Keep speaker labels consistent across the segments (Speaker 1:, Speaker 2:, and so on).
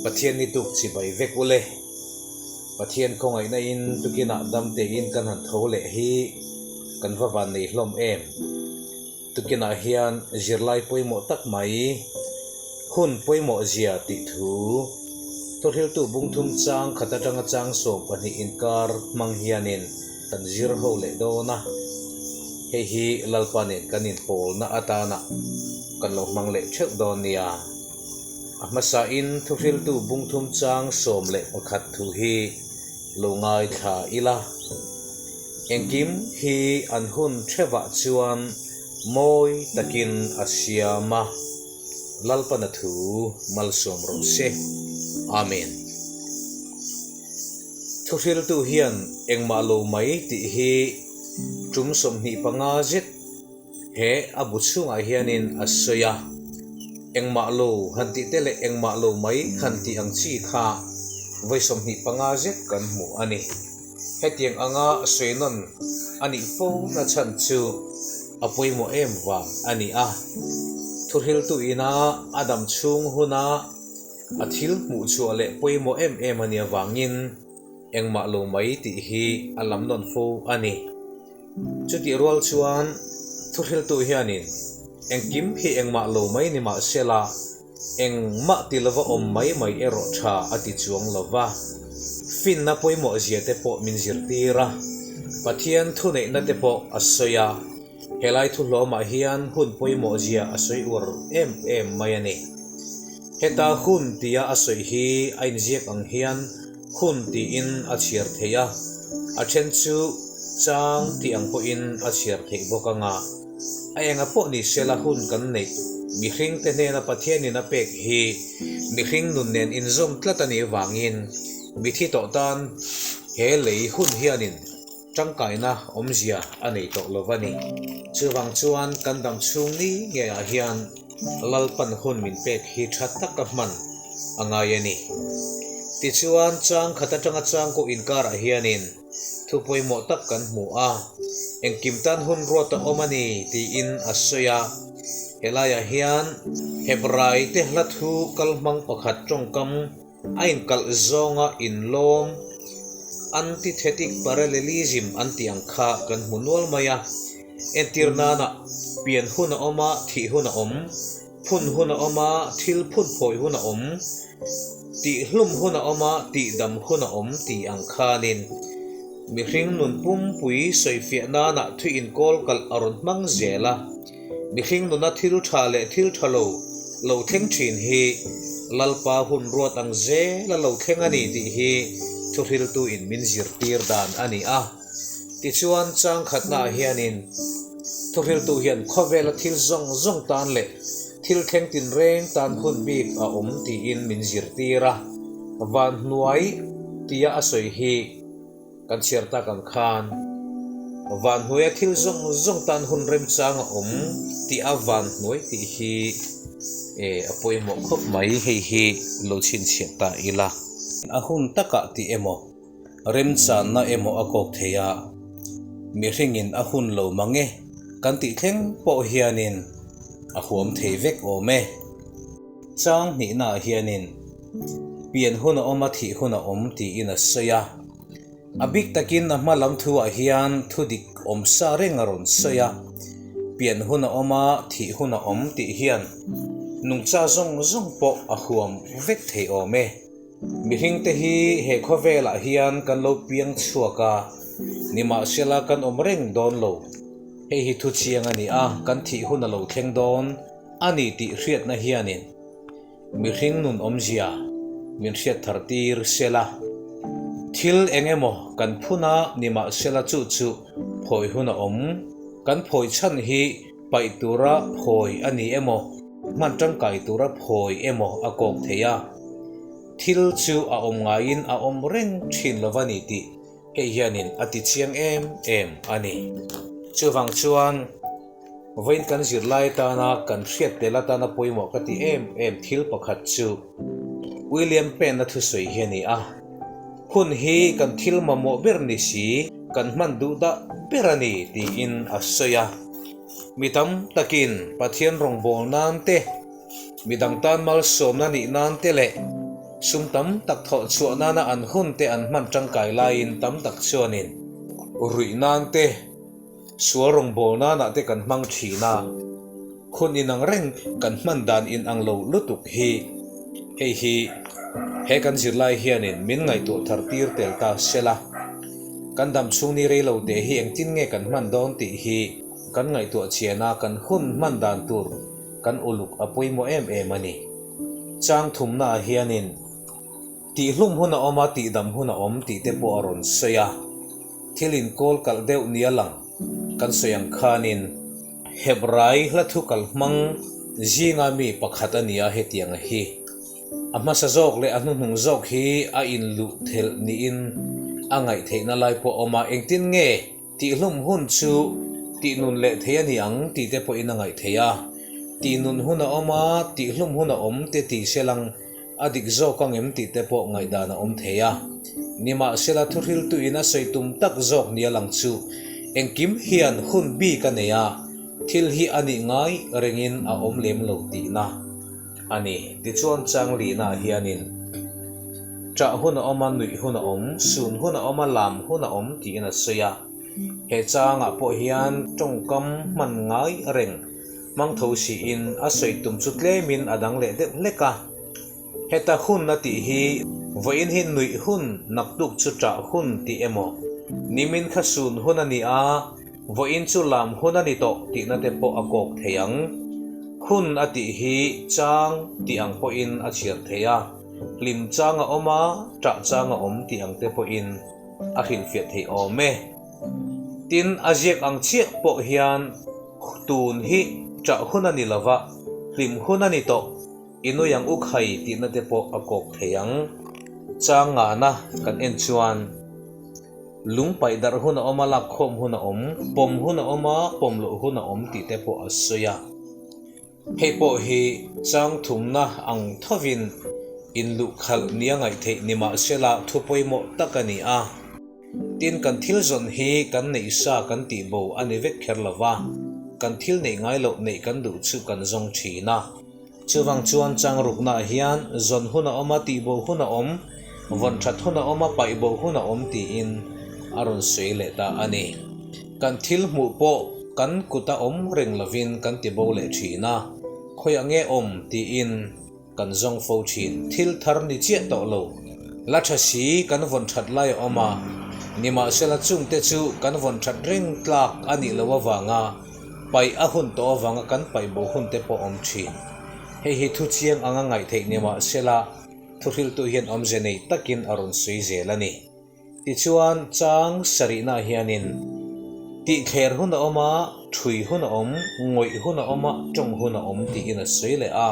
Speaker 1: Pathian ni tuk chibai vek u le. Pathian khawngaihna in tukinah dam tein kan han tho leh hi kan va van nei hlawm em. Tukinah hian zirlai pawimawh tak mai, hun pawimawh zia tih thu, thuhriltu bungthum chang khat atanga chang 12 inkar hmang hianin kan zir ho leh dawn a, hei hi Lalpa nen kan inpawlna atana kan lo hmang leh theuh dawn nia. A hmasain thuhriltu bungthum chang 11 thu hi lo ngaithla ila. Engkim hi an hun thevah chuan mawi takin a siam a, Lalpana thu malsawm rawh se. Amen. Thuhriltu hian engmah lo mai tih hi tum 25 zet he a bu chhungah hianin a sawi a, engmah lo han tih te leh engmah lo mai han tih ang chi kha vawi 25 zet kan hmu a ni. Hetiang anga sawi nawn a nih fo na chhan chu a pawimawh em vang a ni a, thuhriltu ina a dam chhung huna a thil hmuh chhuah leh pawimawh em em a nih avangin engmah lo mai tih hi a lam nawn fo a ni. Chutih rual chuan thuhriltu hianin engkim hi engmah lo mai ni mahsela Engmah ti lova awm mai mai erawh tha a ti chuang lo va, finna pawimawh zia te pawh min zirtir a, Pathian thuneihna te pawh a sawi a, helai thu hlawmah hian hun pawimawh zia a sawi uar em em mai a ni. Heta hun tia a sawi hi a inziak ang hian hun tiin a chhiar theih a, a then chu chang tih ang pawhin a chhiar theih bawk anga. A enga pawh ni sela hun kan neih mihringte hnena Pathianin a pek hi mihring nun nen inzawm tlat a nih avangin mithi tawh tan he lei hun hianin tangkaina awmzia a nei tawh lo va ni. Chuvang chuan kan dam chhung ni ngeiah hian Lalpan hun min pek hi tha taka hman a ngai a ni. Tichuan chang khat atanga changkaw inkarah hianin Thu pawimawh tak kan hmu a, engkim tan hun ruat a awm a ni tiin a sawi a. Helaiah hian Hebrai te hla thu kal hmang pakhat tawngkam a inkalh zawnga inlawm, antithetic parallelism an tih ang kha kan hmu nual mai a. Entir nana pian hun a awm a, thih hun a awm. Phun hun a awm a, thil phun phawi hun a awm, tih hlum hun a awm a, tih dam hun a awm tih ang khanin mihring nun pumpui sawifiah nana thu inkawl kalh a rawn hmang zel a. Mihring nuna thil tha leh thil tha lo lo thleng thin hi Lalpa hun ruat ang zel a lo thleng a ni tih hi thuhriltuin min zirtir dan a ni a. Tichuan, chang khatnaah hianin thuhriltu hian khawvela thil zawng zawng tan leh thil thleng tinreng tan hun bik a awm tiin min zirtir a, van hnuai tia a sawi hi kan chhiar tak ang khan van hnuaia thil zawng zawng tan hun remchang a awm tih a van hnuai tih hi a pawimawh khawp mai, hei hi lo chhinchhiah ta ila. A hun takah tih emaw? Remchanna emaw a kawk thei a, mihringin a hun lo mang e kan tih thleng pawh hianin a huam thei vek awm e. Chang hnihnaah hianin pian hun a awm a, thih hun a awm tiin a sawi a. A bik takin a hma lam thuah hian thu dik awm sa reng a rawn sawi a, pian hun a awm a, thih hun a awm tih hian nungcha zawng zawng pawh a huam vek thei awm e. Mihringte hi he khawvelah hian kan lo piang chhuak a, nimahsela kan awm reng dawn lo. Hei hi thuchiang a ni a, kan thih hun a lo thleng dawn a ni tih hriatna hianin mihring nun awmzia min hriat thar tir sela. Thil eng emaw kan phun a, nimahsela chu chu phawi hun a awm. Kan phawi chhan hi paih tura phawi a ni emaw, hman tangkai tura phawi emaw a kawk thei a, thil chu a awm ngaiin a awm reng thin lo va ni tih hei hianin a ti chiang em em a ni. Chuvang chuan vawiin kan zirlai atana kan hriat tel atana pawimawh ka ti em em thil pakhat chu William Penn-a thusawi hi a ni a, Hun hi kan thil mamawh ber ni si, kan hman duh dah ber a ni tiin a sawi a. Mi tam takin Pathian rawngbâwl nân te, mi dang tân malsâwmna nih nân te leh Sum tam tak thawh chhuah nana an hun te an hman tangkai laiin tam tak chuanin ruih nan te, sual rawngbâwl nanah te kan hmang thin a, hun inang reng kan hman dan inang lo lutuk hi hei hi he kan zirlai hianin min ngaihtuah thar tir tel ta sela, kan dam chhung ni rei lo te hi engtin nge kan hman dawn tih hi kan ngaihtuah chian a, kan hun hman dan tur kan uluk a pawimawh em em a ni. Chang thumnaah hianin tihhlum hun a awm a, tihdam hun a awm tih te pawh a rawn sawi a. Thil inkawl kalh deuh nia lang kan sawi ang khanin Hebrai hla thu kal hmang zinga mi pakhat a nia hetiang a hi. A hmasa zawk leh a hnuhnung zawk hi a inluh thelh niin a ngaih theihna lai pawh a awm a, engtin nge Tihlum hun chu tihnun leh thei a ni ang tih te pawhin a ngaih theih a. Tihnun hun a awm a, tihlum hun a awm te tih selang a dik zawk ang em tih te pawh ngaihdan a awm thei a. Nimahsela thuhriltuin a sawi tum tak zawk nia lang chu engkim hian hun bik a nei a, thil hi a nih ngai rengin a awm lem lo tihna. A ni, tichuan Changlina hianin ṭah hun a awm a, nuih hun a awm, sun hun a awm a, lam hun a awm tiin a sawi a. He changah pawh hian ṭawngkam hman ngai reng hmang tho siin a sawi tum chu tlemin a dang leh deuh hlek a. Heta hun a tih hi vawiin hi nuih hun naktuk chu ṭah hun tih emaw, nimin kha sun hun a ni a, Vawiin chu lam hun a ni tawh tihna te pawh a kawk thei ang. Hun a tih hi chang tih ang pawhin a chhiar thei a, hlim chang a awm a, ṭah chang a awm tih ang te pawhin a hrilhfiah theih awm e. Tin, a ziak ang chiah pawh hian tun hi ṭah hun a ni lova, hlim hun a ni tawh, i nui ang u khai tihna te pawh a kawk thei ang. Chang ngahna kan en chuan. Lung paih darh hun a awm a, lak khawm hun a awm, pawm hun a awm a, pawm loh hun a awm tih te pawh a sawi a. Hei pawh hi chang thumna ang thovin inluhkhalh nia ngaih theih ni mahsela thu pawimawh tak a ni a. Tin, kan thil zawn hi kan neih sa kan tih bo a ni vek kher lo va, kan thil neih ngai loh neih kan duh chu kan zawng thin a. Chuvang chuan changruknaah hian zawn hun a awm a, tihbo hun a awm, vawn that hun a awm a, paihbo hun a awm tiin a rawn sawi leh ta a ni. Kan thil hmuh pawh kan kuta awm reng lovin kan tibo leh thin a, khawiah nge awm tiin kan zawng fo thin. Thil thar ni chiah tawh lo, la tha si kan vawn that lai a awm a, nimahsela chungte chu kan vawn that reng tlak a nih loh avanga, Paih a hun tawh avanga kan paih bo hun te pawh awm thin. Hei hi thu chiang anga ngaih theih ni mah sela, thuhriltu hian awmze nei takin a rawn sawi zel a ni. Tichuan, chang sarihnaah hianin tihthler hun a awm a, thui hun a awm, ngawih hun a awm a, tawng hun a awm tiin a sawi leh a.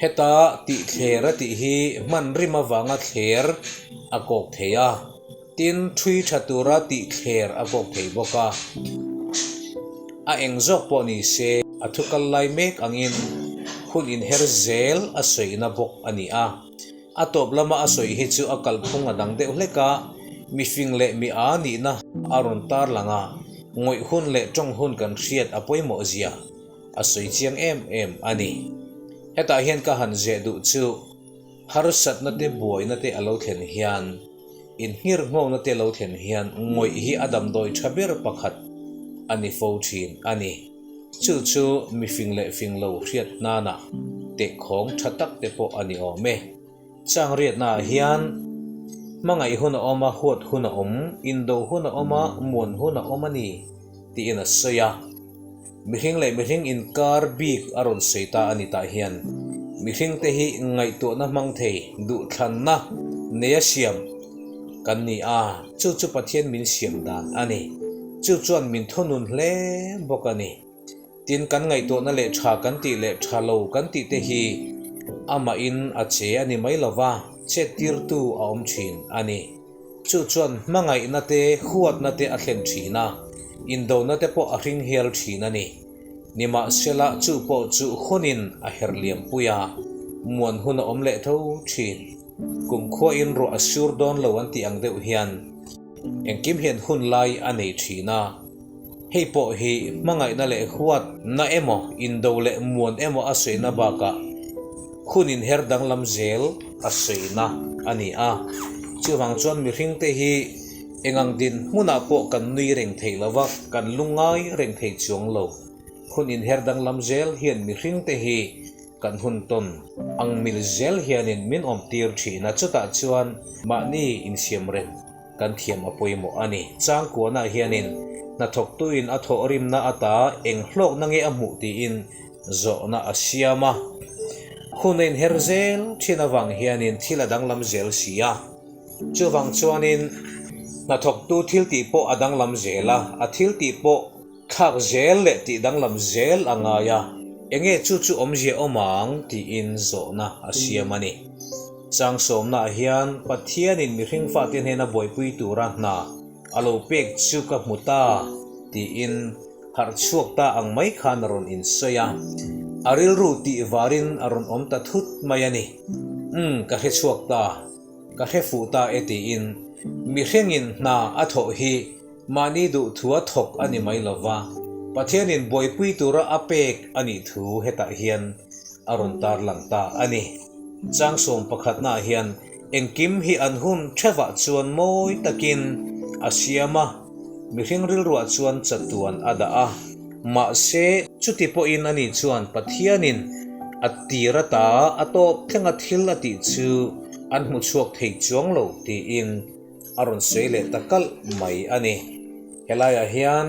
Speaker 1: Heta tihthler a tih hi hman rim avanga thler a kawk thei a. Tin, ṭhui ṭha tura tih thler a kawk thei bawk a. A eng zawk pawh ni se, a thu kal lai mek angin hun inher zel a sawina bawk a ni a. A tawp lama a sawi hi chu a kalphung a dang deuh hlek a, mifing leh mi â nihna a rawn tar lang a, ngawih hun leh ṭawng hun kan hriat a pawimawh zia a sawi chiang em em a ni. Hetah hian ka han zeh duh chu harsatna te buaina te a lo thlen hian, Inhngir nghawngna te lo thlen hian ngawih hi a damdawi tha ber pakhat a ni fo thin a ni. Chu chu mi fing leh fing lo hriat hnana tehkhawng tha tak te pawh a ni awm e. Chang riatnaah hian hmangaih hun a awm a, huat hun a awm, indo hun a awm a, muan hun a awm a ni tiin a sawi a. Mihring leh mihring inkar bik a rawn sawi ta a ni tah hian mihringte hi ngaihtuahna hmang thei duhthlanna neia siam kan ni a, chu chu Pathian min siam dan a ni. Chu chuan min thunun hle bawk a ni. Tin, kan ngaihtuahna leh tha kan tih leh tha lo kan tih te hi amahin a che a ni mai lova, chettirtu a awm thin a ni. Chu chuan hmangaihna te, huatna te a thlen thin a, indona te pawh a hring hial thin a ni. Nimahsela chu pawh chu hunin a herh liampui a, muan hun a awm leh tho thin. Kumkhuain ruah a sur dawn lo an tih ang deuh hian engkim hian hun lai a nei thin a. Hei pawh hi hmangaihna leh huatna emaw, indo leh muan emaw a sawina bakah. Hun inher danglam zel a sawina a ni a. Chuvang chuan mihringte hi engang dinhmunah pawh kan nui reng thei lo va, kan lungngai reng thei chuang lo. Hun inher danglam zel hian mihringte hi kan hun tawn ang mil zel hianin min awmtir thin a, chutah chuan mahni insiam reng kan thiam a pawimawh a ni. Changkuanah hianin hnathawktuin a thawhrimna ata eng hlawkna nge a hmuh tiin zawhna a siam a. Hun a inher zel thin avang hianin thil a danglam zel si a. Chuvang chuanin hnathawktu thil tih pawh a danglam zel a, a thil tih pawh thlak zel leh tih danglam zel a ngai a, enge chu chu awmzia awm ang tiin zawhna a siam a ni. Chang sawmnaah hian Pathianin mihring fate hnena buaipui tura hna a lo pek chu ka hmu ta tiin harh chhuak ta ang mai khan a rawn insawi a, a rilru tih varin a rawn awm ta thut mai a ni. Umm, ka hre chhuak ta, ka hre fuh ta e tiin mihringin hna a thawh hi Mahni duhthua thawk a ni mai lo va, Pathianin buaipui tura a pek a nih thu hetah hian a rawn tarlang ta a ni. Changsawm pakhatnaah hian engkim hi an hun thevah chuan mawi takin a siam a, mihring rilruah chuan chatuan a dah a. Mahse, chuti pawhin ani chuan Pathianin a tir ata a tawp thlenga thil a tih chu an hmu chhuak thei chuang lo tiin a rawn sawi leh ta kalh mai a ni. Helaiah hian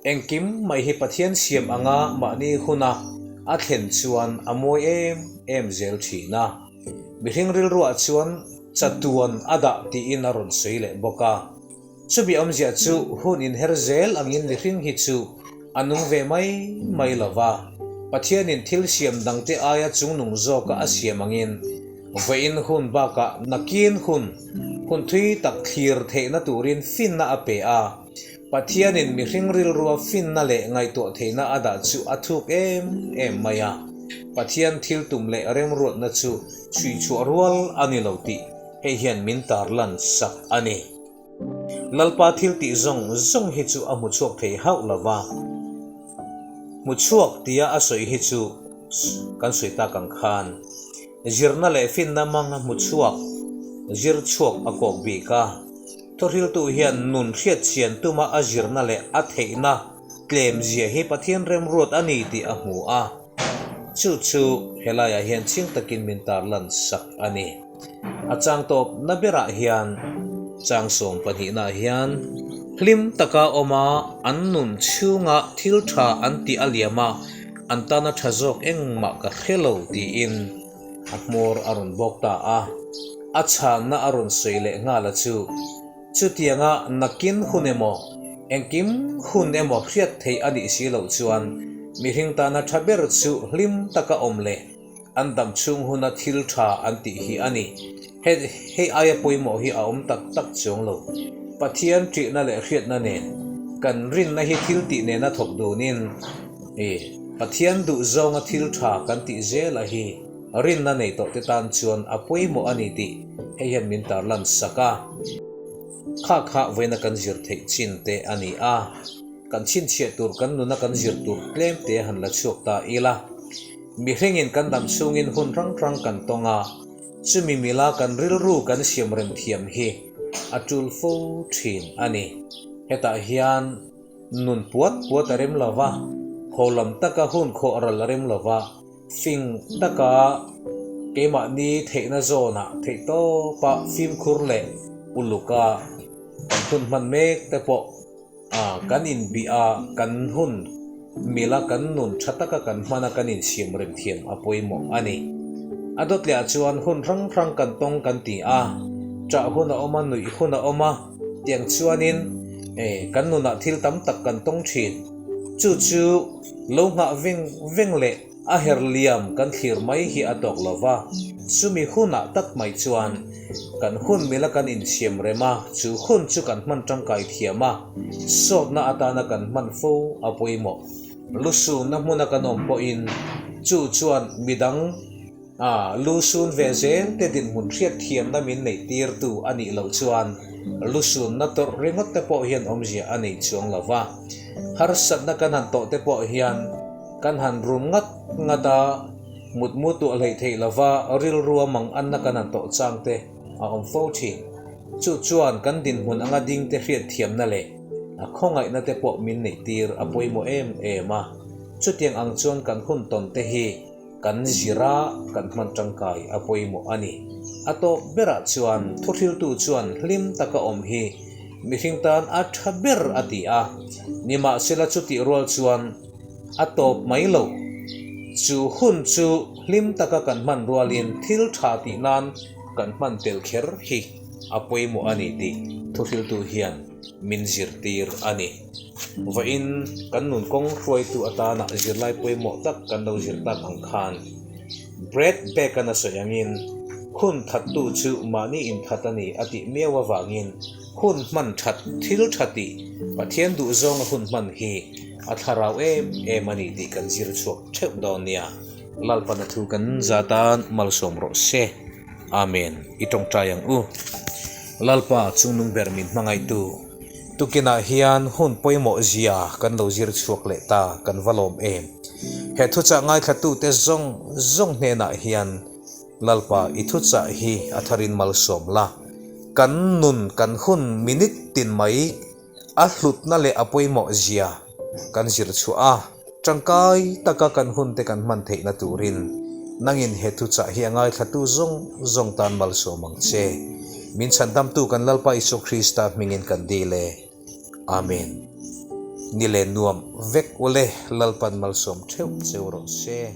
Speaker 1: engkim mai hi Pathian siam anga mahni huna a thlen chuan a mawi em em zel thin a. Mihring rilruah chuan chatuan a dah tiin a rawn sawi leh bawk a. Chumi awmzia chu hun inher zel angin mihring hi chu a nung ve mai mai lo va, Pathianin thil siam dangte aia chungnung zawka a siam angin Vawiin hun bakah nakin hun, hun thui tak thlir theihna turin finna a pe a. Pathianin mihring rilrua finna leh ngaihtuah theihna a dah chu a thuk em em mai a. Pathian thil tum leh remruatna chu chhui chhuah rual a ni lo tih hei hian min tarlan sak a ni. Lalpa thil tih zawng zawng hi chu a hmu chhuak thei hauh lo va, hmu chhuak tia a sawi hi chu kan sawi tak ang khan zirna leh finna hmang a hmu chhuak, zir chhuak a kawk bik a. Thawhriltu hian nun hriat chian tuma a zirna leh a theihna tlem zia hi Pathian remruat a ni tih a hmu a, chu chu helaiah hian ching takin min tarlan sak a ni. A chang tawp na berah hian chang sawm pahnihnaah hian hlim taka awma an nun chhunga thil tha an tih a liam a, an tana tha zawk engmah ka hre lo tiin a hmawr a rawn bawk ta a. A chhanna a rawn sawi leh nghal a chu. Chutianga nakin hun emaw, engkim hun emaw hriat theih a nih si loh chuan mihring tana tha ber chu hlim taka awm leh An dam chhung huna thil tha an tih hi a ni. He hei aia pawimawh hi a awm tak tak chuang lo. Pathian ṭihna leh hriatna nen, kan rinna hi thil tih nena thawk dunin, i Pathian duh zawnga thil tha kan tih zela hi rinna nei tawh te tan chuan a pawimawh a ni tih hei hian min tarlan sak a. Kha kha vawiina kan zir theih chin te a ni a. Kan chhinchhiah tur kan nuna kan zir tur tlem te han la chhuak ta ila. Mihringin kan dam chhungin hun hrang hrang kan tawng a, chumi mila kan rilru kan siam rem thiam hi a tul fo thin a ni. Hetah hian nun puat puat a rem lo va, haw lam taka hun khawh ral a rem lo va, fing taka keimahni theihna zawnah theihtawpa fimkhur leh uluka kan hun hman mek te pawh A, kan inbih a, kan hun mila kan nun tha taka kan hman a kan insiam rem thiam a pawimawh a ni. A dawtliah chuan hun hrang hrang kan tawng kan ti a, ṭah hun a awm a, nuih hun a awm a, tiang chuanin e kan nunah thil tam tak kan tawng ṭhin. Chu chu lo nghah veng veng leh A her liam kan thlir mai hi a tawk lo va, chumi hunah tak mai chuan kan hun mila kan insiam rem a, chu hun chu kan hman tangkai thiam a, sawtna atana kan hman fo a pawimawh. Lusunna hmuna kan awm pawhin chu chuan midang a lusun ve zel te dinhmun hriat thiamna min neih tirtu a nih loh chuan lusunna tawrh ringawt te pawh hian awmzia a nei chuang lo va, harsatna kan han tawh te pawh hian Kan han rum ngat ngat a, Mutmu tuah hleih theih lova rilrua mang anna kan han tawh chang te a awm fo thin. Chu chuan kan dinhmun anga ding te hriatthiamna leh a khawngaihna te pawh min neih tir a pawimawh em em a. Chutiang ang chuan kan hun tawn te hi kan zira kan hman tangkai a pawimawh a ni. A tawp berah chuan thuhriltu chuan hlim taka awm hi mihring tan a tha ber a ti a. Nimahsela chutih rual chuan a tawp mai lo. Chu hun chu hlim taka kan hman rualin thil tha tih nan kan hman tel kher hi a pawimawh a ni tih thuhriltu hian min zirtir a ni. Vawiin kan nun kawng hruaitu atana zirlai pawimawh tak kan lo zir tak ang khan Brad Beck-an a sawi angin hun thattu chu mahni inthat a ni a tih miau avangin hun hman that thil tha tih Pathian duhzawnga hun hman hi a thlarau em em a ni tih kan zir chhuak theuh dawn nia. Lalpana thu kan za tan malsawm rawh se. Amen. I tawngtai ang u. Lalpa chungnung ber min hmangaihtu. Tukinah hian hun pawimawh zia kan lo zir chhuak leh ta kan va lawm em. He thuchah ngaithlatute zawng zawng hnenah hian Lalpa i thuchah hi a tharin malsawm la. Kan nun kan hun minute tin mai A hlutna leh a pawimawh zia kan zir chhuah a, tangkai taka kan hunte kan hman theihna turin nangin he thuchah hi a ngaithlatu zawng zawng tan malsawm ang che. Min chhandamtu kan Lalpa Isua Krista hmingin kan dil e. Amen. Ni leh nuam vek ule Lalpan malsawm theuh cheu rawh se.